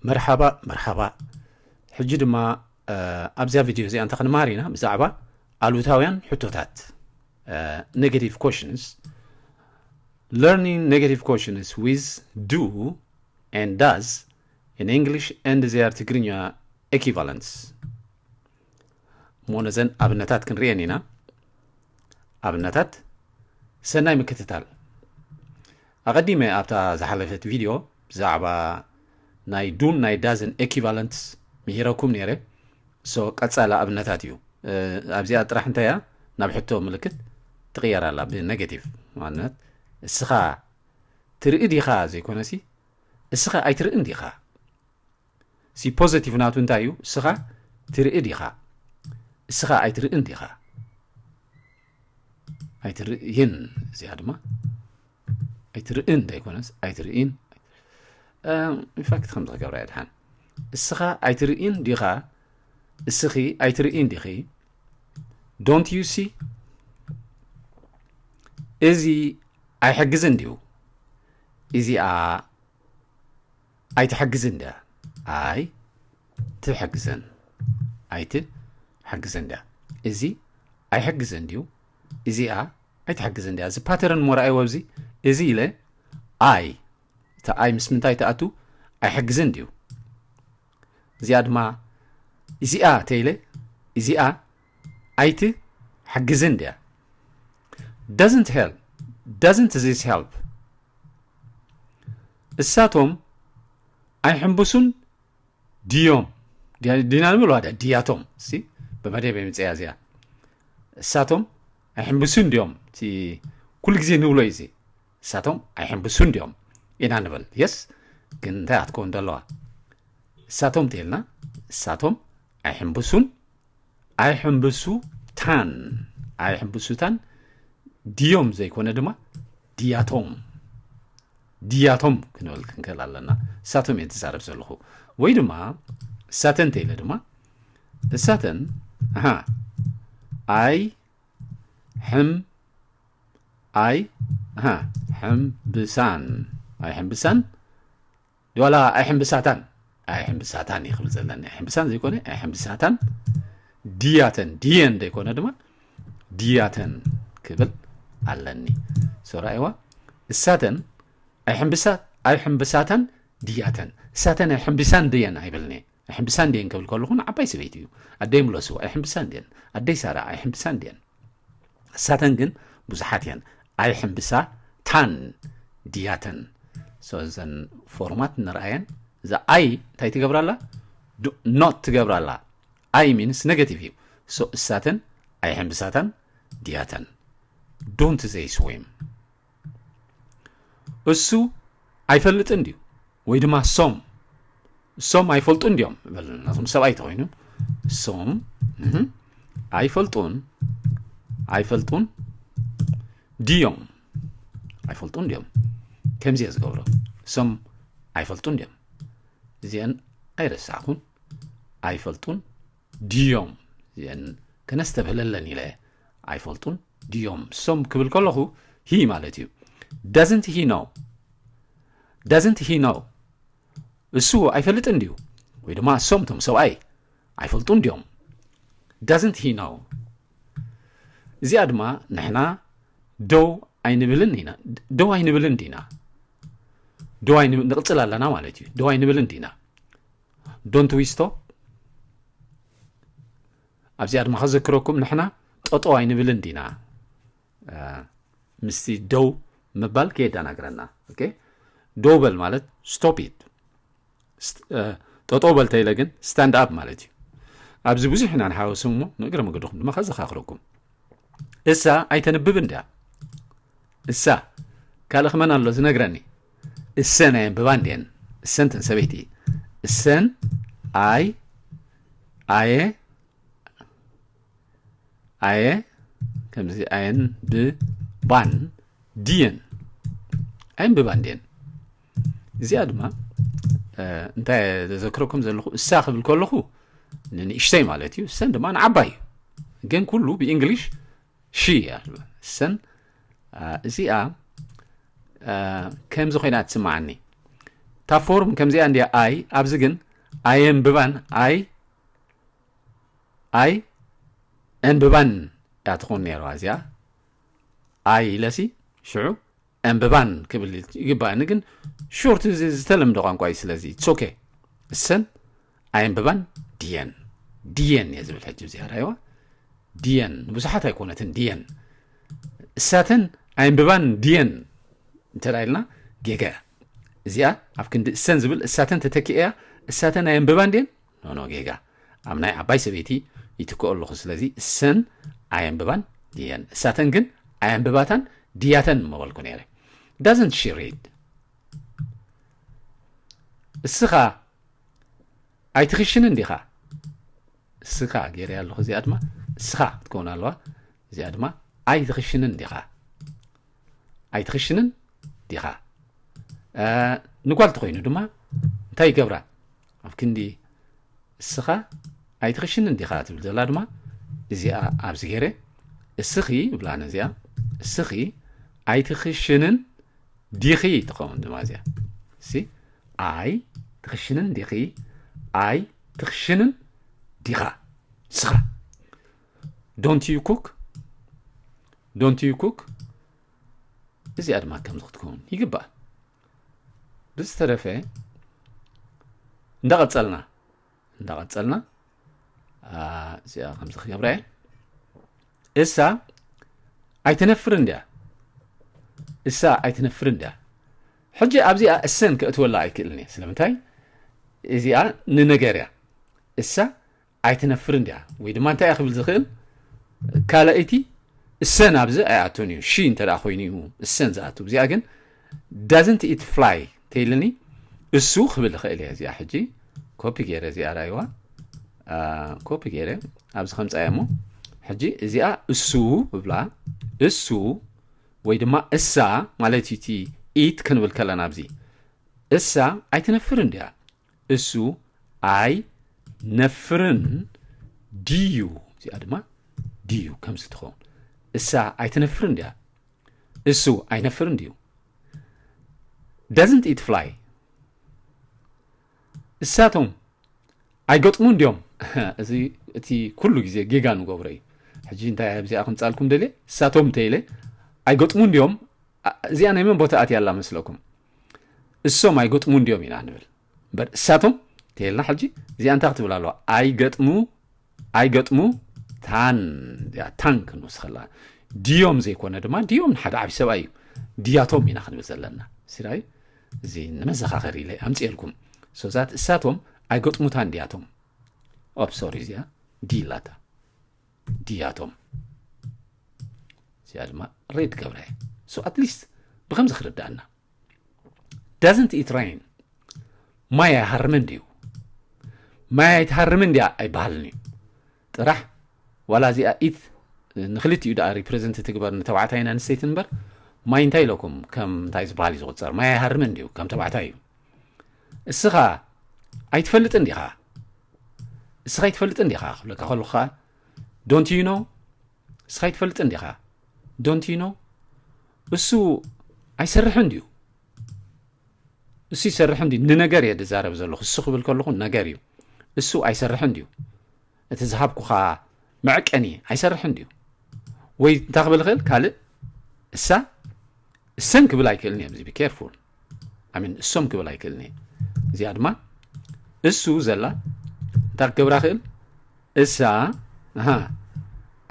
መርሓባ መርሓባ። ሕጂ ድማ ኣብዚኣ ቪድዮ እዚኣ እንተ ክንመሃር ኢና ብዛዕባ ኣሉታውያን ሕቶታት፣ negative questions. Learning negative questions with do and does in English and their ትግርኛ equivalents. እሞ ነዘን ኣብነታት ክንርእየን ኢና። ኣብነታት። ሰናይ ምክትታል። ኣቐዲመ ኣብታ ዝሓለፈት ቪድዮ ብዛዕባ ናይ ዱን ናይ ዳዝን equivalents ምሂረኩም ነይረ። So ቀጻሊ ኣብነታት እዩ። ኣብዚኣ ጥራሕ እንታይ እያ ናብ ሕቶ ምልክት ትቕየር ኣላ ብኔጌቲቭ። ማለት እስኻ ትርኢ ዲኻ ዘይኮነሲ እስኻ ኣይትርእን ዲኻ። ሲ ፖዘቲቭ ናቱ እንታይ እዩ? እስኻ ትርኢ ዲኻ? እስኻ ኣይትርእን ዲኻ? ኣይትርእይን። እዚኣ ድማ ኣይትርእን ዘይኮነስ ኣይትርእይን። ኢንፋክት ከምዚ ክገብራ እየ ድሓን። እስኻ ኣይትርእይን ዲኻ? እስኺ ኣይትርእይን ዲኺ? Don't you see? እዚ ኣይሕግዝን ድዩ? እዚኣ ኣይትሕግዝን ድያ? ኣይትሕግዝን። ኣይትሕግዝን ድያ? እዚ ኣይሕግዝን ድዩ? እዚኣ ኣይትሕግዝን ድያ? እዚ ፓተርን ሞ ረኣይዎ ኣብዚ። እዚ ኢለ ኣይ፣ እታ ኣይ ምስ ምንታይ ትኣቱ? ኣይሕግዝን ድዩ? እዚኣ ድማ እዚኣ ተይለ እዚኣ ኣይትሕግዝን ድያ? Doesn't help. Doesn't this help? እሳቶም ኣይሕንብሱን ድዮም? ድያ- ዲና ንብል ዋዳ ድያቶም ሲ ብመደብ የምፅያ እዚኣ። እሳቶም ኣይሕንብሱን ድዮም? እቲ ኩሉ ግዜ ንብሎ እዩ እዚ። እሳቶም ኣይሕንብሱን ድዮም ኢና ንብል። የስ፣ ግን እንታይ ኣትከውን ዘለዋ? እሳቶም ተይልና፣ እሳቶም ኣይሕንብሱን፣ ኣይሕንብሱታን፣ ኣይሕንብሱታን ድዮም ዘይኮነ ድማ ድያቶም፣ ድያቶም ክንብል ክንክእል ኣለና። እሳቶም እየ ዝዛረብ ዘለኹ። ወይ ድማ እሳተን ተይለ ድማ እሳተን፣ ኣሃ፣ ኣይ ሕም ኣይ፣ ኣሃ፣ ሕምብሳን፣ ኣይ ሕምብሳን፣ ዋላ ኣይ ሕምብሳታን፣ ኣይ ሕምብሳታን እዩ ክብል ዘለኒ። ኣይ ሕምብሳን ዘይኮነ ኣይ ሕምብሳታን፣ ድያተን፣ ድየን ዘይኮነ ድማ ድያተን ክብል ኣለኒ። So ረኣይዋ፣ እሳተን ኣይ ሕምብሳ-፣ ኣይ ሕምብሳታን ድያተን። እሳተን ኣይ ሕምብሳን ድየን ኣይብልን እየ። ኣይ ሕምብሳን ድየን ክብል ከለኹ ንዓባይ ሰበይቲ እዩ። ኣደይ ምለስዎ፣ ኣይ ሕምብሳን ድየን፣ ኣደይ ሳራ ኣይ ሕምብሳን ድየን። እሳተን ግን ብዙሓት እየን። ኣይ ሕምብሳታን ድያተን። So እዘን ፎርማት ንርኣየን። እዛ ኣይ እንታይ ትገብራላ? ኖት ትገብራላ። ኣይ ሚንስ ኔጌቲቭ እዩ። So እሳተን ኣይ ሕምብሳታን ድያተን። Don't they swim? እሱ ኣይፈልጥን ድዩ? ወይ ድማ ሶም፣ ሶም ኣይፈልጡን ድዮም? በል፣ ናቶም ሰብኣይ ተኾይኑ፣ ሶም፣ እህ፣ ኣይፈልጡን፣ ኣይፈልጡን ድዮም? ኣይፈልጡን ድዮም? ከምዚ እየ ዝገብሮ። ሶም ኣይፈልጡን ድዮም? እዚአን ኣይረሳዕኩን። ኣይፈልጡን ድዮም? እዚአን ከነስተብህለለን ኢለ። ኣይፈልጡን ድዮም? ሶም ክብል ከለኹ ሂ ማለት እዩ። Doesn't he know? Doesn't he know? እሱ ኣይፈልጥን ድዩ? ወይ ድማ እሶም እቶም ሰብኣይ ኣይፈልጡን ድዮም? Doesn't he know? እዚኣ ድማ ንሕና ደው ኣይንብልን ኢና። ደው ኣይንብልን ዲና? ደው ኣይንብ-፣ ንቕጽል ኣለና ማለት እዩ። ደው ኣይንብልን ዲና? Don't we stop? ኣብዚኣ ድማ ከዘክረኩም፣ ንሕና ጠጠው ኣይንብልን ዲና? እ፣ ምስቲ ደው ምባል ከየዳናግረና። ኦኬ? ደው በል ማለት ስቶፕ ኢት። ስት-፣ እ፣ ጠጠው በል ተይለ ግን ስታንድ ኣፕ ማለት እዩ። ኣብዚ ብዙሕ ኢና ንሓወስ እሞ ንእግረ መገድኹም ድማ ከዘኻኽረኩም። እሳ ኣይተንብብን ድያ? እሳ ካልእ ክመን ኣሎ ዝነግረኒ? እሰን ኣየንብባን ድየን? እሰን ተን ሰበይቲ። እሰን ኣይ፣ ኣየ፣ ኣየ፣ ከምዚ ኣየንብባን ድየን? ኣየንብባን ድየን? እዚኣ ድማ፣ እ፣ እንታይ ዘዘክረኩም ዘለኹ፣ እሳ ክብል ከለኹ ንንእሽተይ ማለት እዩ፣ እሰን ድማ ንዓባይ እዩ። ግን ኩሉ ብእንግሊሽ ሺ እያ። እሰን፣ እ፣ እዚኣ፣ እ፣ ከምዚ ኮይና ትስምዓኒ። እታ ፎርም ከምዚኣ እንድያ ኣይ። ኣብዚ ግን ኣየንብባን ኣይ ኣይ ኣንብባን እያ ትኾን ነይርዋ እዚኣ። ኣይ ኢለሲ ሽዑ ኣንብባን ክብል ይግባእኒ፣ ግን ሾርት እዚ ዝተለምደ ቋንቋ እዩ። ስለዚ it's okay። እሰን ኣየንብባን ድየን ድየን እየ ዝብል። ሕጂ እዚኣ ራይዋ ድየን ንብዙሓት ኣይኮነትን ድየን። እሳተን ኣየንብባን ድየን እንተ ኢልና ጌጋ እያ። እዚኣ ኣብ ክንዲ እሰን ዝብል እሳተን ተተኪአ እያ። እሳተን ኣየንብባን ድየን ኖኖ ጌጋ። ኣብ ናይ ዓባይ ሰበይቲ ይትክኦ ኣለኹ። ስለዚ እሰን ኣየንብባን ድየን። እሳተን ግን ኣየንብባታን ድያተን ምበልኩ ነይረ። Doesn't she read? እስኻ ኣይትኽሽንን ዲኻ? እስኻ ገይረ ኣለኹ። እዚኣ ድማ እስኻ ክትከውን ኣለዋ። እዚኣ ድማ ኣይትኽሽንን ዲኻ? ኣይትኽሽንን ዲኻ? ንጓል ተኾይኑ ድማ እንታይ ይገብራ? ኣብ ክንዲ እስኻ ኣይትኽሽንን ዲኻ ትብል ዘላ ድማ እዚኣ ኣብዚ ገይረ እስኺ ብላ ነዚኣ እስኺ ኣይትኽሽንን ዲኺ ትኸውን ድማ እዚኣ። ሲ ኣይ ትኽሽንን ዲኺ? ኣይ ትኽሽንን ዲኻ? እስኻ don't you cook? Don't you cook? እዚኣ ድማ ከምዚ ክትከውን ይግባእ። ብዝተረፈ እንዳቐጸልና እንዳቐጸልና እዚኣ ከምዚ ክገብራ እየ። እሳ ኣይትነፍርን ድያ? እሳ ኣይትነፍርን ድያ? ሕጂ ኣብዚኣ እሰን ከእትወላ ኣይክእልን እየ። ስለምንታይ? እዚኣ ንነገር እያ። እሳ ኣይትነፍርን ድያ? ወይ ድማ እንታይ እያ ክብል ዝኽእል? ካልኣይቲ እሰን ኣብዚ ኣይኣቱን እዩ። ሺ እንተ ደኣ ኮይኑ እዩ እሰን ዝኣቱ። እዚኣ ግን doesn't it fly ተይልኒ እሱ ክብል ይኽእል እየ። እዚኣ ሕጂ ኮፒ ገይረ እዚኣ ራይዋ ኮፒ ገይረ ኣብዚ ከምፃ እሞ ሕጂ እዚኣ እሱ ብብላ እሱ ወይ ድማ እሳ ማለት እዩ። እቲ ኢት ክንብል ከለና ኣብዚ እሳ ኣይትነፍርን ድያ? እሱ ኣይ ነፍርን ድዩ? እዚኣ ድማ ድዩ ከምዚ ትኸውን። እሳ ኣይትነፍርን ድያ? እሱ ኣይነፍርን ድዩ? Doesn't it fly? እሳቶም ኣይገጥሙን ድዮም? እዚ እቲ ኩሉ ግዜ ጌጋ ንገብሮ እዩ። ሕጂ እንታይ ኣብዚኣ ከምጻልኩም ደልየ እሳቶም እንተኢለ ኣይገጥሙን ድዮም? እዚኣ ናይ መን ቦታ ኣትያ ኣላ መስለኩም? እሶም ኣይገጥሙን ድዮም ኢና ንብል እምበር እሳቶም ተየልና። ሕጂ እዚኣ እንታይ ክትብል ኣለዋ? ኣይገጥሙ ኣይገጥሙ ታን እዚኣ ታን ክንወስኸላ ድዮም ዘይኮነ ድማ ድዮም ንሓደ ዓብዪ ሰብኣይ እዩ። ድያቶም ኢና ክንብል ዘለና። ሲራይ እዚ ንመዘኻኸሪ ኢለ ኣምፅኤልኩም። ሶዛት እሳቶም ኣይገጥሙታን ድያቶም ኦፕ ሶሪ እዚኣ ዲ ላታ ድያቶም እዚኣ ድማ ሬድ ገብረ so at least ብከምዚ ክርዳእና doesn't it rain ማይ ኣይሃርምን ድዩ? ማይ ኣይትሃርምን ድያ ኣይበሃልን እዩ ጥራሕ። ዋላ እዚኣ ኢት ንክልቲኡ ደኣ ሪፕሬዘንት ትግበር ንተባዕታይን ኣንስተይትን እምበር ማይ እንታይ ኢለኩም ከም እንታይ ዝበሃል እዩ ዝቁፀር? ማይ ኣይሃርምን ድዩ? ከም ተባዕታይ እዩ። እስኻ ኣይትፈልጥን ዲኻ? እስኻ ኣይትፈልጥን ዲኻ ክብለካ ከለኹ ከዓ don't you know? እስኻ ኣይትፈልጥን ዲኻ? Don't you know? እሱ ኣይሰርሕን ድዩ? እሱ ይሰርሕ እንዲ ንነገር እየ ዝዛረብ ዘለኹ። እሱ ክብል ከለኹ ነገር እዩ። እሱ ኣይሰርሕ እንዲዩ እቲ ዝሃብኩኻ መዕቀኒ ኣይሰርሕ እንዲዩ ወይ እንታይ ክብል ይኽእል ካልእ እሳ እሰን ክብል ኣይክእልን እየ። ቢ ኬርፉል ኣሚን እሶም ክብል ኣይክእልን እየ። እዚኣ ድማ እሱ ዘላ እንታይ ክገብራ ክእል እሳ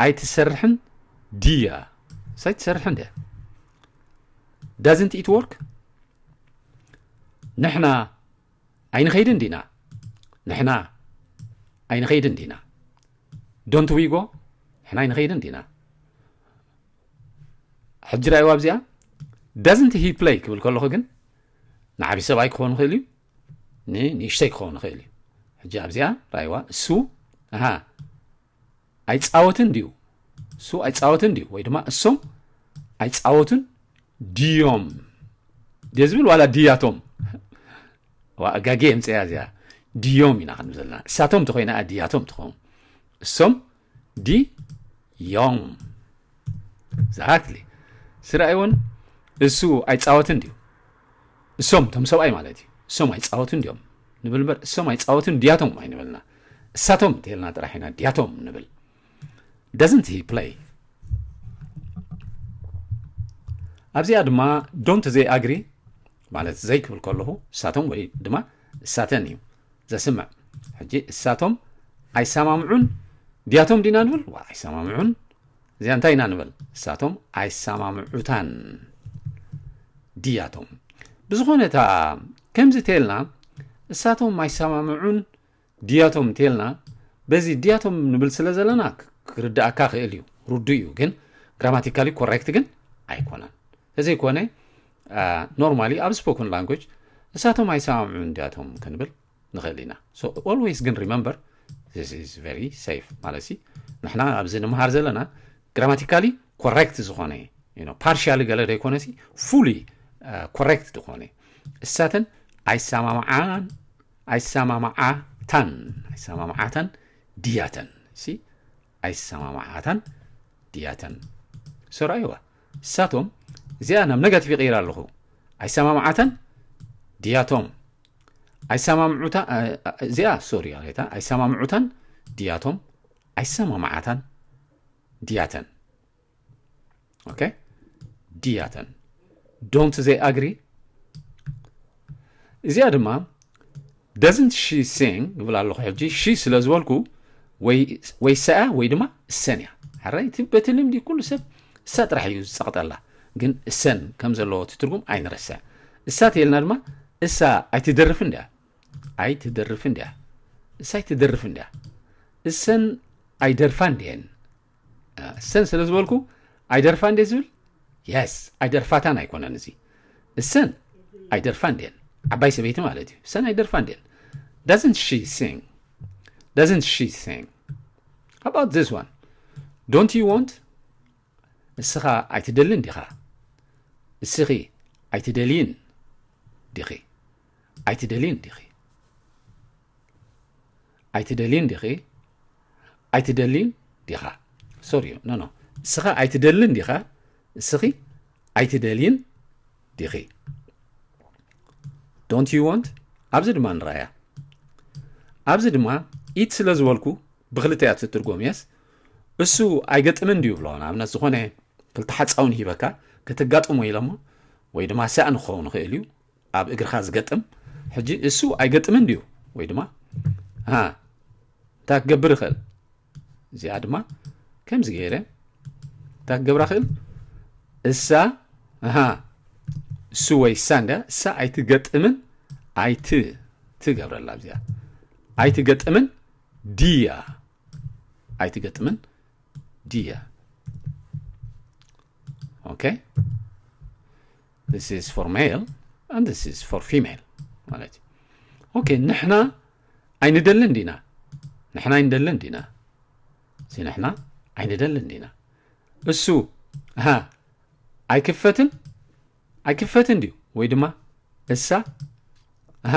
ኣይትሰርሕን ድያ? እሳ ኣይትሰርሕን ድያ? Doesn't it work? ንሕና ኣይንኸይድን ዲና? ንሕና ኣይንኸይድን ዲና? Don't we go? ንሕና ኣይንኸይድን ዲና? ሕጂ ራእይዋ ኣብዚኣ doesn't he play ክብል ከለኹ ግን ንዓብዪ ሰብኣይ ክኸውን ይኽእል እዩ፣ ንንእሽተይ ክኸውን ይኽእል እዩ። ሕጂ ኣብዚኣ ራእይዋ እሱ ኣሃ ኣይፃወትን ድዩ? እሱ ኣይፃወትን ድዩ? ወይ ድማ እሶም ኣይፃወቱን ድዮም ድየ ዝብል ዋላ ድያቶም? ኣጋጌ የምፅያ እዚኣ ድዮም ኢና ክንብል ዘለና። እሳቶም ተኮይና ድያቶም ትኸውን። እሶም ድዮም ዛክሊ ስራይ እውን እሱ ኣይፃወትን ድዩ? እሶም ቶም ሰብኣይ ማለት እዩ። እሶም ኣይፃወቱን ድዮም ንብል እምበር፣ እሶም ኣይፃወቱን ድያቶም ኣይንበልና። እሳቶም እንተልና ጥራሕ ኢና ድያቶም ንብል። Doesn't he play? ኣብዚኣ ድማ don't they agree ማለት ዘይክብል ከለኹ እሳቶም ወይ ድማ እሳተን እዩ ዘስምዕ። ሕጂ እሳቶም ኣይሰማምዑን ድያቶም ዲና ንብል? ዋ፣ ኣይሰማምዑን። እዚኣ እንታይ ኢና ንብል? እሳቶም ኣይሰማምዑታን ድያቶም። ብዝኾነ እታ ከምዚ ተልና እሳቶም ኣይሰማምዑን ድያቶም እንተልና በዚ ድያቶም ንብል ስለ ዘለና ክርዳእካ ክእል እዩ፣ ርዱ እዩ። ግን ግራማቲካሊ ኮሬክት ግን ኣይኮነን። ተዘይኮነ ኖርማሊ ኣብ ስፖክን ላንጉጅ እሳቶም ኣይሰማምዑን ድያቶም ክንብል ንኽእል ኢና። So always ግን remember, this is very safe ማለት ሲ ንሕና ኣብዚ ንምሃር ዘለና ግራማቲካሊ ኮሬክት ዝኾነ ፓርሻሊ ገለ ዘይኮነ ሲ ፉሊ ኮሬክት ዝኾነ እሳተን ኣይሰማምዓን ኣይሰማምዓታን ኣይሰማምዓታን ድያተን ሲ ኣይሰማምዓታን ድያተን። So ራእይዋ እሳቶም እዚኣ ናብ ነጋቲቭ ይቕይር ኣለኹ። ኣይሰማምዓታን ድያቶም ኣይሰማምዑታ እዚኣ ሶሪ ኣታ ኣይሰማምዑታን ድያቶም ኣይሰማምዓታን ድያተን። ኦኬ ድያተን። Don't they agree? እዚኣ ድማ doesn't she sing ይብል ኣለኹ። ሕጂ ሺ ስለ ዝበልኩ ወይ ሰኣ ወይ ድማ እሰን እያ። ሕራይ እቲ በቲ ልምዲ ኩሉ ሰብ እሳ ጥራሕ እዩ ዝፀቕጠላ። ግን እሰን ከም ዘለዎ እቲ ትርጉም ኣይንረስዕ። እሳ ተልና ድማ እሳ ኣይትደርፍን ድያ? ኣይትደርፍን ድያ? እሳ ኣይትደርፍን ድያ? እሰን ኣይደርፋን ድየን? እሰን ስለ ዝበልኩ ኣይደርፋን ድየ ዝብል? የስ ኣይደርፋታን ኣይኮነን። እዚ እሰን ኣይደርፋን ድየን? ዓባይ ሰበይቲ ማለት እዩ። እሰን ኣይደርፋን ድየን? Doesn't she sing? Doesn't she sing? How about this one? Don't you want? እስኻ ኣይትደልን ዲኻ? እስኺ ኣይትደልይን ዲኺ? ኣይትደልይን ዲኺ? ኣይትደልይን ዲኺ? ኣይትደልይን ዲኻ? ሶሪ ኖ ኖ እስኻ ኣይትደልን ዲኻ? እስኺ ኣይትደልይን ዲኺ? Don't you want? ኣብዚ ድማ ንረኣያ። ኣብዚ ድማ ኢት ስለ ዝበልኩ ብክልተ እያ ትትርጎም። የስ እሱ ኣይገጥምን ድዩ ብሎ ንኣብነት ዝኾነ ክልተ ሓፃውን ሂበካ ክትጋጥሞ ኢሎሞ ወይ ድማ ሳእን ክኸውን ይኽእል እዩ ኣብ እግርኻ ዝገጥም። ሕጂ እሱ ኣይገጥምን ድዩ ወይ ድማ እንታይ ክገብር ይኽእል? እዚኣ ድማ ከምዚ ገይረ እንታይ ክገብራ ክእል? እሳ እሃ እሱ ወይ እሳ እንዳ እሳ ኣይትገጥምን ኣይት ትገብረላ እዚኣ ኣይትገጥምን ድያ ኣይትገጥምን ድያ። Okay, this is for male and this is for female ማለት እዩ። Okay, ንሕና ኣይንደልን ዲና? ንሕና ኣይንደልን ዲና? እዚ ንሕና ኣይንደልን ዲና? እሱ ሃ ኣይክፈትን ኣይክፈትን ድዩ? ወይ ድማ እሳ ሃ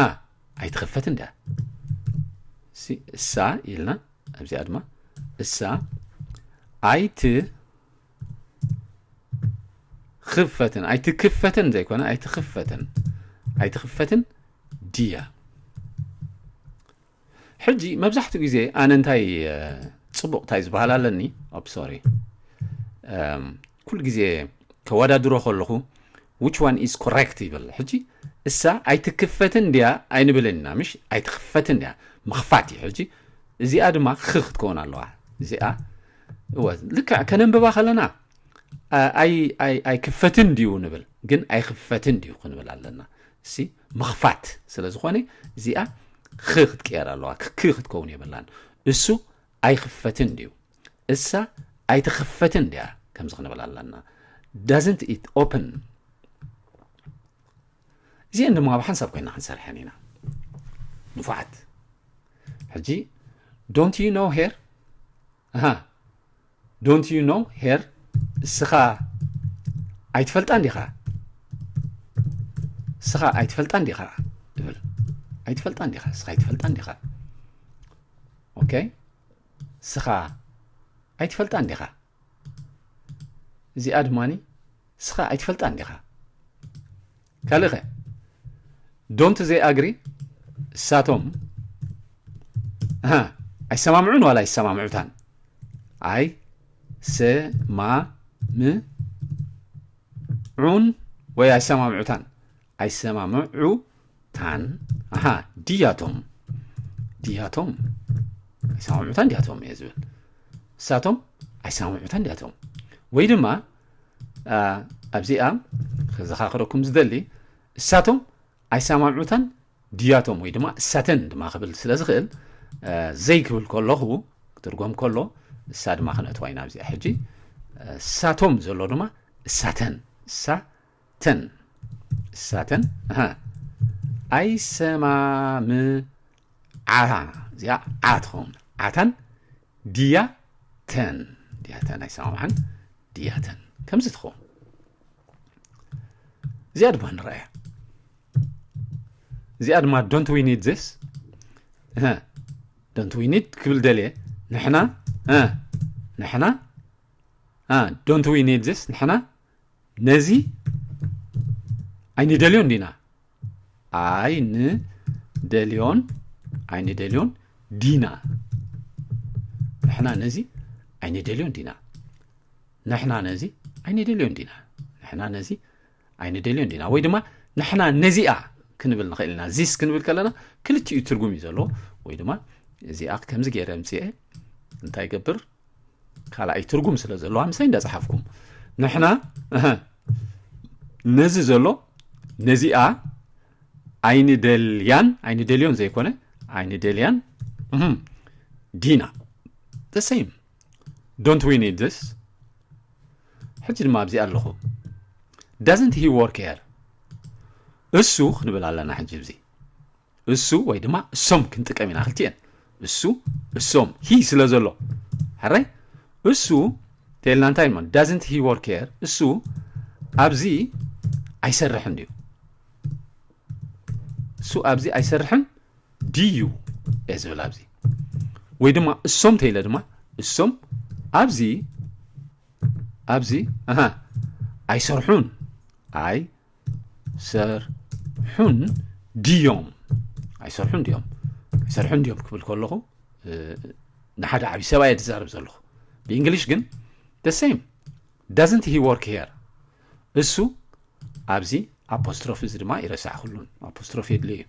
ኣይትኽፈትን ድያ? እሳ ኢልና ኣብዚኣ ድማ እሳ ኣይት ክፈትን ኣይትክፈትን ዘይኮነ ኣይትኽፈትን ኣይትኽፈትን ድያ? ሕጂ መብዛሕትኡ ግዜ ኣነ እንታይ ፅቡቕ እንታይ ዝበሃል ኣለኒ ኣብ ሶሪ ኩሉ ግዜ ከወዳድሮ ከለኹ which one is correct ይብል። ሕጂ እሳ ኣይትክፈትን ድያ ኣይንብልን ኢና ምሽ ኣይትኽፈትን ድያ ምኽፋት እዩ። ሕጂ እዚኣ ድማ ኽ ክትከውን ኣለዋ። እዚኣ እወ ልክዕ ከነንብባ ከለና ኣይክፈትን ድዩ ንብል ግን ኣይኽፈትን ድዩ ክንብል ኣለና። እሲ ምኽፋት ስለ ዝኾነ እዚኣ ኽ ክትቀየር ኣለዋ። ክ ክትከውን የብላን። እሱ ኣይኽፈትን ድዩ እሳ ኣይትኽፈትን ድያ ከምዚ ክንብል ኣለና። Doesn't it open? እዚአን ድማ ብሓንሳብ ኮይና ክንሰርሐን ኢና። ንፉዓት ሕጂ don't you know her? ኣሃ don't you know her? እስኻ ኣይትፈልጣን ዲኻ? እስኻ ኣይትፈልጣን ዲኻ? እብል ኣይትፈልጣን ዲኻ? እስኻ ኣይትፈልጣን ዲኻ? ኦኬ እስኻ ኣይትፈልጣን ዲኻ? እዚኣ ድማኒ እስኻ ኣይትፈልጣን ዲኻ? ካልእኸ Don't they agree? እሳቶም፣ ኣሃ፣ ኣይሰማምዑን ዋላ ኣይሰማምዑታን? ኣይሰማምዑን ወይ ኣይሰማምዑታን? ኣይሰማምዑታን። ኣሃ፣ ድያቶም፣ ድያቶም፣ ኣይሰማምዑታን ድያቶም እየ ዝብል። እሳቶም ኣይሰማምዑታን ድያቶም? ወይ ድማ፣ ኣ፣ ኣብዚኣ ከዘኻኽረኩም ዝደሊ፣ እሳቶም ኣይሰማምዑታን ድያቶም ወይ ድማ እሳተን ድማ ክብል ስለ ዝኽእል፣ እ፣ ዘይ ክብል ከለኹ፣ ክትርጎም ከሎ፣ እሳ ድማ ክነእትዋ ኢና ኣብዚኣ ሕጂ። እ፣ እሳቶም ዘሎ ድማ እሳተን፣ እሳተን፣ እሳተን፣ ኣሃ። ኣይሰማምዓ፣ እዚኣ ዓ ትኸውን። ዓታን ድያተን፣ ድያተን ኣይሰማምዓን፣ ድያተን። ከምዚ ትኸውን። እዚኣ ድማ ንረኣያ። እዚኣ ድማ don't we need this? እህ፣ don't we need ክብል ደልየ። ንሕና፣ እ፣ ንሕና፣ እ፣ don't we need this? ንሕና ነዚ ኣይንደልዮን ዲና? ኣይንደልዮን፣ ኣይንደልዮን ዲና? ንሕና ነዚ ኣይንደልዮን ዲና? ንሕና ነዚ ኣይንደልዮን ዲና? ንሕና ነዚ ኣይንደልዮን ዲና? ወይ ድማ ንሕና ነዚኣ ክንብል ንኽእል ኢና። ዚስ ክንብል ከለና ክልቲኡ ትርጉም እዩ ዘለዎ። ወይ ድማ እዚኣ ከምዚ ገይረ ምፅኤ እንታይ ይገብር? ካልኣይ ትርጉም ስለ ዘለዋ ምሳይ እንዳፀሓፍኩም። ንሕና፣ እህ፣ ነዚ ዘሎ፣ ነዚኣ ኣይንደልያን፣ ኣይንደልዮን ዘይኮነ፣ ኣይንደልያን፣ እህም፣ ዲና። The same. Don't we need this? ሕጂ ድማ ኣብዚ ኣለኹ። Doesn't he work here? እሱ ክንብል ኣለና ሕጂ። እዚ እሱ ወይ ድማ እሶም ክንጥቀም ኢና ክልቲኤን። እሱ፣ እሶም፣ ሂ ስለ ዘሎ። ሕራይ? እሱ ተልና እንታይ ኢልና? Doesn't he work here? እሱ ኣብዚ ኣይሰርሕን ድዩ? እሱ ኣብዚ ኣይሰርሕን ድዩ እየ ዝብል ኣብዚ። ወይ ድማ እሶም ተይለ ድማ፣ እሶም ኣብዚ፣ ኣብዚ፣ ኣሃ፣ ኣይሰርሑን፣ ኣይሰርሑን ድዮም? ኣይሰርሑን ድዮም? ኣይሰርሑን ድዮም ክብል ከለኹ፣ እ፣ ንሓደ ዓብዪ ሰብኣይ እየ ዝዛረብ ዘለኹ። ብእንግሊሽ ግን the same. Doesn't he work here? እሱ ኣብዚ፣ ኣፖስትሮፊ እዚ ድማ ይረሳዕ፣ ኩሉን ኣፖስትሮፊ የድልዮ እዩ።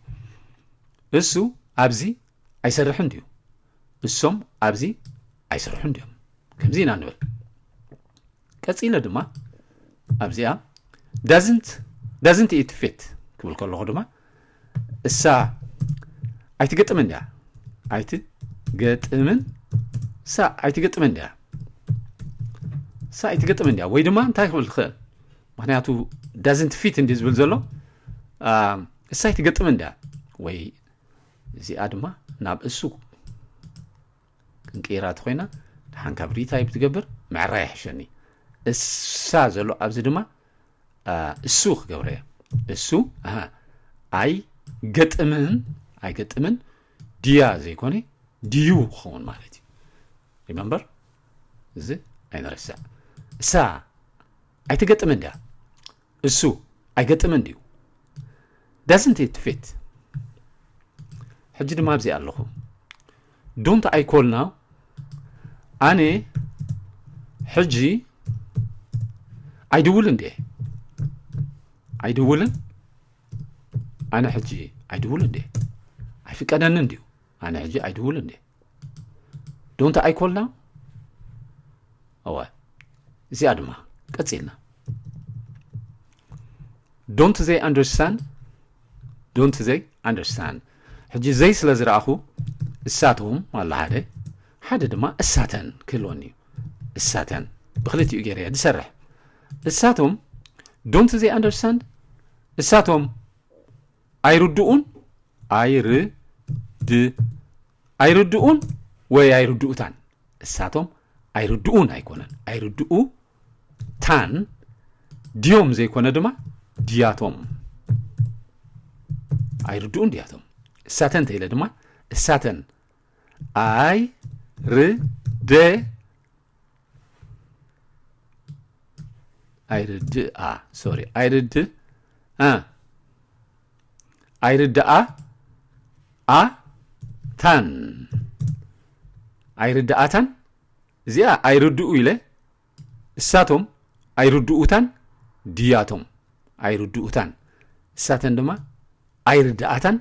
እሱ ኣብዚ ኣይሰርሕን ድዩ? እሶም ኣብዚ ኣይሰርሑን ድዮም? ከምዚ ኢና ንብል። ቀጺለ ድማ ኣብዚኣ doesn't፣ doesn't it fit ክብል ከለኹ ድማ እሳ ኣይትገጥምን ድያ? ኣይትገጥምን፣ እሳ ኣይትገጥምን ድያ? እሳ ኣይትገጥምን ድያ? ወይ ድማ እንታይ ክብል ትኽእል? ምኽንያቱ doesn't fit እንዲ ዝብል ዘሎ፣ አ፣ እሳ ኣይትገጥምን ድያ? ወይ እዚኣ ድማ ናብ እሱ ክንቅይራ ተኾይና፣ ደሓን ካብ ሪታይፕ ትገብር፣ ምዕራይ ይሕሸኒ። እሳ ዘሎ ኣብዚ ድማ፣ አ፣ እሱ ክገብረ እየ። እሱ፣ ኣሃ፣ ኣይገጥምን፣ ኣይገጥምን፣ ድያ ዘይኮነ፣ ድዩ ክኸውን ማለት እዩ። ሪመምበር፣ እዚ ኣይንረስዕ። እሳ ኣይትገጥምን ድያ? እሱ ኣይገጥምን ድዩ? Doesn't it fit? ሕጂ ድማ ኣብዚ ኣለኹ። Don't I call now? ኣነ ሕጂ ኣይድውልን ድየ? ኣይድውልን? ኣነ ሕጂ ኣይድውልን ድየ? ኣይፍቀደንን ድዩ? ኣነ ሕጂ ኣይድውልን ድየ? Don't I call now? እወ። እዚኣ ድማ ቀጺልና። Don't they understand? Don't they understand? ሕጂ ዘይ ስለ ዝረኣኹ እሳቶም ኣሎ ሓደ፣ ሓደ ድማ እሳተን ክህልወኒ እዩ። እሳተን ብክልቲኡ ገይረ እየ ዝሰርሕ። እሳቶም፣ don't they understand? እሳቶም ኣይርድኡን? ኣይርድ-፣ ኣይርድኡን ወይ ኣይርድኡታን? እሳቶም ኣይርድኡን ኣይኮነን፣ ኣይርድኡታን ድዮም ዘይኮነ ድማ ድያቶም። ኣይርድኡን ድያቶም። እሳተን ተይለ ድማ እሳተን ኣይርደ-፣ ኣይርድኣ፣ ሶሪ፣ ኣይርድ-፣ ኣ፣ ኣይርድኣታን ኣይርድኣታን እዚኣ ኣይርድኡ ኢለ እሳቶም ኣይርድኡታን ድያቶም ኣይርድኡታን እሳተን ድማ ኣይርድኣታን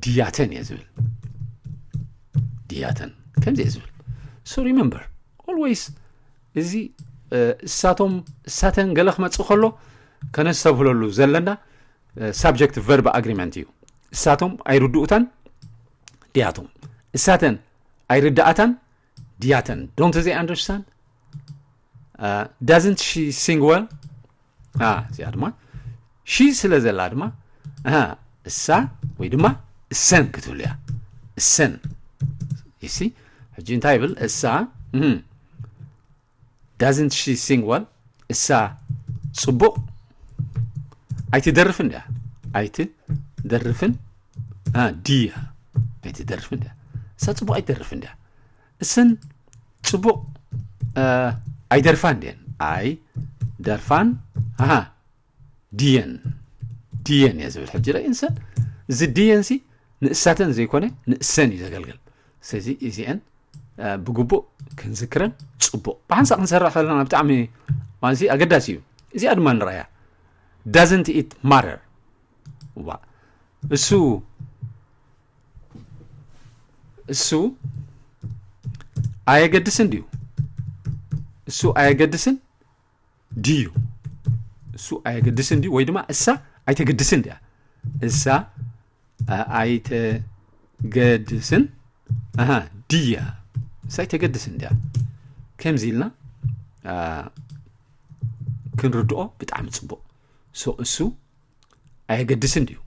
ድያተን እየ ዝብል ድያተን ከምዚ እየ ዝብል so remember always እዚ እሳቶም እሳተን ገለ ክመፅእ ከሎ ከነስተብህለሉ ዘለና subject verb agreement እዩ እሳቶም ኣይርድኡታን ድያቶም እሳተን ኣይርድኣታን ድያተን don't they understand doesn't she sing well እዚኣ ድማ she ስለ ዘላ ድማ እሳ ወይ ድማ እሰን ክትብል እያ እሰን ይሲ ሕጂ እንታይ ይብል እሳ doesn't she sing well እሳ ፅቡቕ ኣይትደርፍን ድያ ኣይትደርፍን ድያ ኣይትደርፍን ድያ እሳ ፅቡቕ ኣይትደርፍን ድያ እሰን ፅቡቕ ኣይደርፋን ድየን ኣይ ደርፋን ኣሃ ድየን ድየን እየ ዝብል ሕጂ ርኢንሰን እዚ ድየን ሲ ንእሳተን ዘይኮነ ንእሰን እዩ ዘገልግል ስለዚ እዚአን ብግቡእ ክንዝክረን ፅቡቕ ብሓንሳእ ክንሰርሕ ከለና ብጣዕሚ ማለት ኣገዳሲ እዩ እዚኣ ድማ ንረኣያ doesn't it matter ዋ እሱ እሱ ኣየገድስን ድዩ እሱ ኣየገድስን ድዩ እሱ ኣየገድስን ድዩ ወይ ድማ እሳ ኣይተገድስን ድያ እሳ ኣይተገድስን ድያ እሳ ኣይተገድስን ድያ ከምዚ ኢልና ክንርድኦ ብጣዕሚ ፅቡቕ እሱ ኣየገድስን ድዩ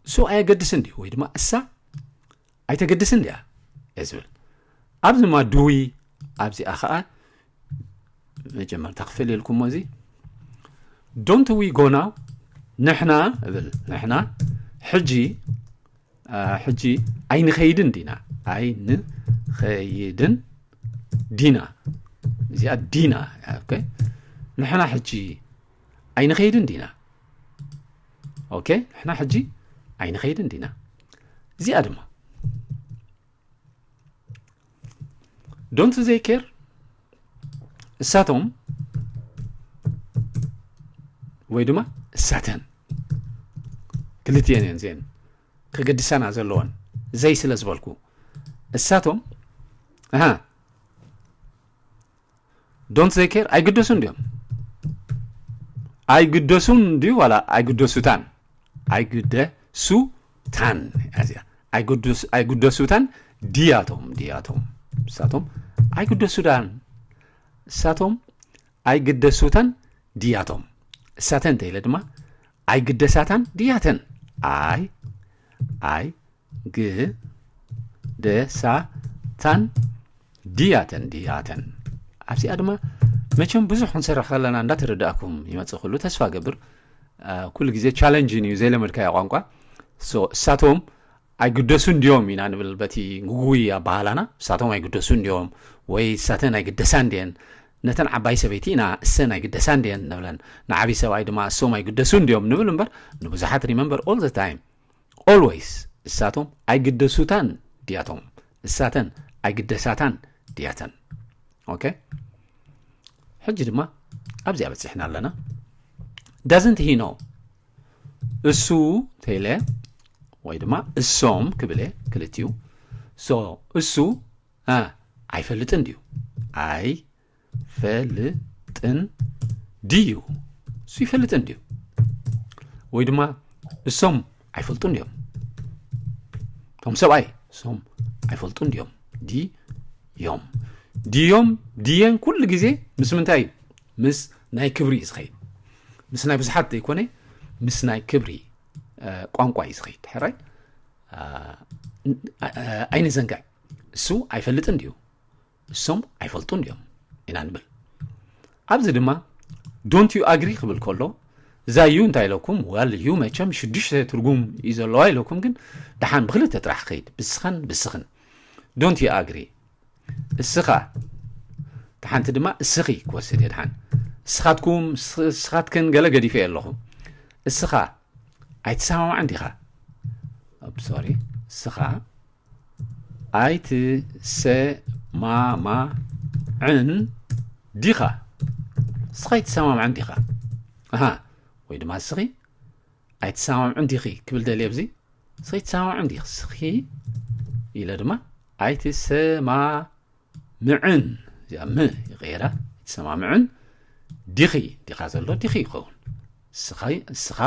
እሱ ኣየገድስን ድዩ ወይ ድማ እሳ ኣይተገድስን ድያ እየ ዝብል ኣብዚ ድማ ድዊ ኣብዚኣ ከዓ መጀመርታ ክፈልየልኩሞ እዚ don't we go now ንሕና እብል ንሕና ሕጂ ሕጂ ኣይንኸይድን ዲና ኣይንኸይድን ዲና እዚኣ ዲና ንሕና ሕጂ ኣይንኸይድን ዲና okay ንሕና ሕጂ ኣይንኸይድን ዲና እዚኣ ድማ don't they care እሳቶም ወይ ድማ እሳተን ክልትኤን እየን እዚአን ከገድሰና ዘለወን ዘይ ስለ ዝበልኩ እሳቶም ኣሃ don't they care ኣይግደሱን ድዮም ኣይግደሱን ድዩ ዋላ ኣይግደሱታን ኣይግደሱታን እዚኣ ኣይግደሱታን ድያቶም ድያቶም እሳቶም ኣይግደሱዳን እሳቶም ኣይግደሱታን ድያቶም እሳተን እንተኢለ ድማ ኣይግደሳታን ድያተን ኣይ ኣይ ግደሳታን ድያተን ድያተን ኣብዚኣ ድማ መቸም ብዙሕ ክንሰርሕ ከለና እንዳተረዳእኩም ይመፅእ ኩሉ ተስፋ ገብር ኩሉ ግዜ ቻለንጅን እዩ ዘይለመድካዮ ቋንቋ እሳቶም ኣይግደሱ እንዲዮም ኢና ንብል በቲ ግጉይ ኣባሃላና እሳቶም ኣይግደሱ እንዲዮም ወይ እሳተን ኣይግደሳ እንዲየን ነተን ዓባይ ሰበይቲ ኢና እሰን ኣይግደሳ እንዲየን ንብለን ንዓብይ ሰብኣይ ድማ እሶም ኣይግደሱ እንዲዮም ንብል እምበር ንብዙሓት remember all the time always እሳቶም ኣይግደሱታን ድያቶም እሳተን ኣይግደሳታን ድያተን okay ሕጂ ድማ ኣብዚኣ በፂሕና ኣለና doesn't he know እሱ ተይለ ወይ ድማ እሶም ክብል ክልትዩ so እሱ ኣይፈልጥን ድዩ ኣይፈልጥን ድዩ እሱ ይፈልጥን ድዩ ወይ ድማ እሶም ኣይፈልጡን ድዮም እቶም ሰብኣይ እሶም ኣይፈልጡን ድዮም ድዮም ድዮም ድየን ኩሉ ግዜ ምስ ምንታይ እዩ ምስ ናይ ክብሪ እዩ ዝኸይድ ምስ ናይ ብዙሓት ዘይኮነ ምስ ናይ ክብሪ ቋንቋ እዩ ዝኸይድ ሕራይ ኣይንዘንግዕ እሱ ኣይፈልጥን ድዩ እሶም ኣይፈልጡን ድዮም ኢና ንብል ኣብዚ ድማ don't you agree ክብል ከሎ እዛ ዩ እንታይ ኢለኩም well you መቸም ሽዱሽተ ትርጉም እዩ ዘለዋ ኢለኩም ግን ደሓን ብክልተ ጥራሕ ከይድ ብስኸን ብስኽን don't you agree እስኻ ሓንቲ ድማ እስኺ ክወስድ እየ ድሓን እስኻትኩም እስኻትክን ገለ ገዲፈ ኣለኹ እስኻ ኣይትሰማማዕን ዲኻ? ሶሪ፣ እስኻ ኣይትሰማማዕን ዲኻ? እስኻ ኣይትሰማማዕን ዲኻ? ኣሃ፣ ወይ ድማ እስኺ ኣይትሰማምዕን ዲኺ ክብል ደልየ ኣብዚ። እስኺ ኣይትሰማምዕን ዲኺ? እስኺ ኢለ ድማ ኣይትሰማምዕን፣ እዚኣ ም ይቕየራ፣ ኣይትሰማምዕን ዲኺ፣ ዲኻ ዘሎ ዲኺ ይኸውን። እስኻ፣ እስኻ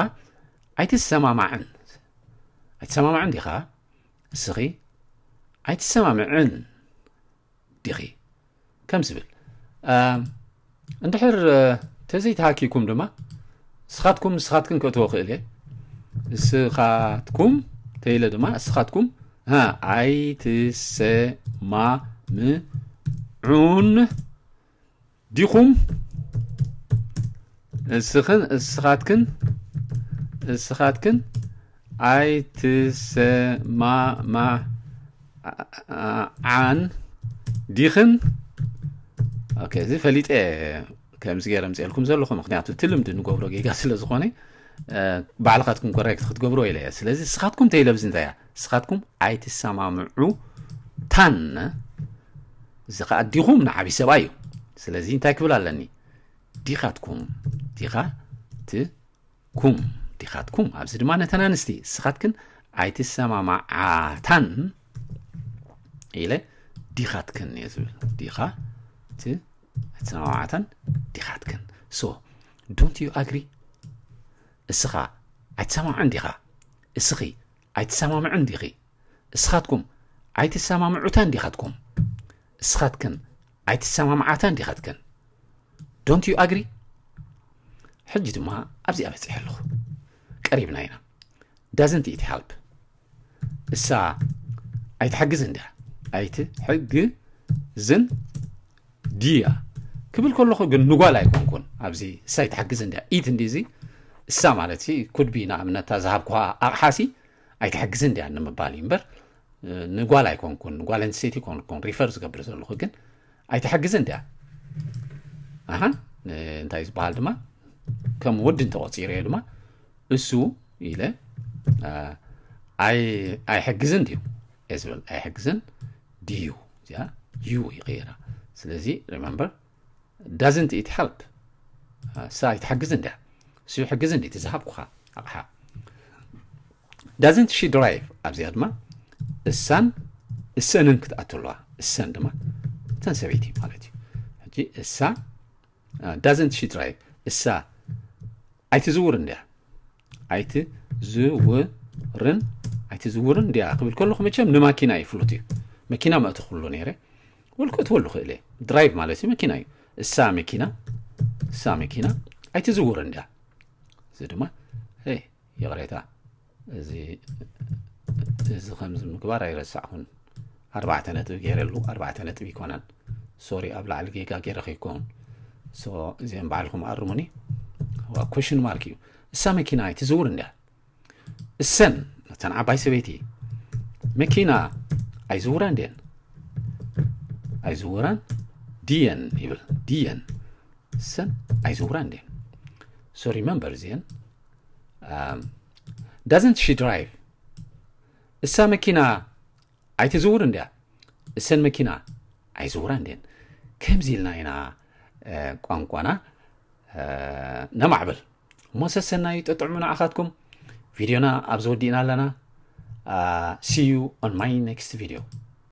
ኣይትሰማማዕን፣ ኣይትሰማማዕን ዲኻ? እስኺ ኣይትሰማምዕን ዲኺ? ከም ዝብል። እንድሕር ተዘይተሃኪኩም ድማ እስኻትኩም፣ እስኻትክን ክእትዎ ክእል እየ። እስኻትኩም ተይለ ድማ እስኻትኩም ኣይትሰማምዑን ዲኹም? እስኽን፣ እስኻትክን፣ እስኻትክን ኣይትሰማማዓን ዲኽን? ኦኬ፣ እዚ ፈሊጠ ከምዚ ገይረ ምፅኤልኩም ዘለኹ፣ ምክንያቱ እቲ ልምዲ ንገብሮ ጌጋ ስለ ዝኾነ፣ ባዕልኻትኩም ኮሬክት ክትገብርዎ ኢለ እየ። ስለዚ እስኻትኩም ተይለ ኣብዚ እንታይ እያ? እስኻትኩም ኣይትሰማምዑታን፣ እዚ ኸዓ ዲኹም ንዓብዪ ሰብኣይ እዩ። ስለዚ እንታይ ክብል ኣለኒ? ዲኻትኩም፣ ዲኻትኩም፣ ዲኻትኩም። ኣብዚ ድማ ነተን ኣንስቲ እስኻትክን ኣይትሰማማዓታን ኢለ ዲኻትክን እየ ዝብል። ዲኻት ኣይትሰማማዓታን፣ ዲኻትክን። So don't you agree? እስኻ ኣይትሰማማዕን ዲኻ? እስኺ ኣይትሰማምዕን ዲኺ? እስኻትኩም ኣይትሰማምዑታን ዲኻትኩም? እስኻትክን ኣይትሰማምዓታን ዲኻትክን? Don't you agree? ሕጂ ድማ ኣብዚኣ በፂሐ ኣለኹ። ቀሪብና ኢና። Doesn't it help? እሳ ኣይትሕግዝን ድያ? ኣይትሕግዝን ድያ ክብል ከለኹ ግን ንጓል ኣይኮንኩን። ኣብዚ እሳ ኣይትሕግዝን ድያ? It እንዲ እዚ እሳ ማለት ሲ could be ንኣብነት እታ ዝሃብኩዋ ኣቕሓ ሲ ኣይትሕግዝን ድያ ንምባል እዩ እምበር፣ እ፣ ንጓል ኣይኮንኩን፣ ንጓል ኣንስተይቲ ኣይኮንኩን ሪፈር ዝገብር ዘለኹ። ግን ኣይትሕግዝን ድያ? ኣሃ፣ እ፣ እንታይ ዝበሃል ድማ ከም ወዲ እንተቆፂረዮ ድማ እሱ ኢለ፣ እ፣ ኣይ-፣ ኣይሕግዝን ድዩ እየ ዝብል። ኣይሕግዝን ድዩ? እዚኣ ዩ ይቕይራ። ስለዚ remember፣ doesn't it help? እሳ ኣይትሕግዝን ድያ? እሱ ይሕግዝን ድዩ? እቲ ዝሃብኩኻ ኣቕሓ። Doesn't she drive? ኣብዚኣ ድማ እሳን እሰንን ክትኣቱ ኣለዋ። እሰን ድማ እተን ሰበይቲ ማለት እዩ። ሕጂ እሳ፣ እ፣ doesn't she drive? እሳ ኣይትዝውርን ድያ? ኣይትዝውርን፣ ኣይትዝውርን ድያ ክብል ከለኹ መቸም ንማኪና እዩ ፍሉጥ እዩ። መኪና መእተኹሉ ነይረ። ወልኩ እትወሉ ክእል እየ። ድራይቭ ማለት እዩ መኪና እዩ። እሳ መኪና፣ እሳ መኪና ኣይትዝውርን ድያ? እዚ ድማ፣ ሄይ፣ ይቕሬታ፣ እዚ፣ እዚ ከምዚ ምግባር ኣይረሳዕኹን። ኣርባዕተ ነጥቢ ገይረሉ፣ ኣርባዕተ ነጥቢ ይኮነን። ሶሪ፣ ኣብ ላዕሊ ጌጋ ገይረ ከይኮን። ሶ፣ እዚኦም ባዕልኹም ኣርሙኒ። ዋ፣ ኩሽን ማርክ እዩ። እሳ መኪና ኣይትዝውርን ድያ? እሰን፣ እተን ዓባይ ሰበይቲ፣ መኪና ኣይዝውራን ድየን? ኣይዝውራን ድየን ይብል። ድየን። እሰን ኣይዝውራን ድየን? So remember እዚአን፣ um, doesn't she drive? እሳ መኪና ኣይትዝውርን ድያ? እሰን መኪና ኣይዝውራን ድየን? ከምዚ ኢልና ኢና፣ እ፣ ቋንቋና፣ እ፣ ነማዕብል። እሞ ሰሰናዩ፣ ጠጥዕሙ ንዓኻትኩም። ቪድዮና ኣብዚ ወዲእና ኣለና። Uh, see you on my next video.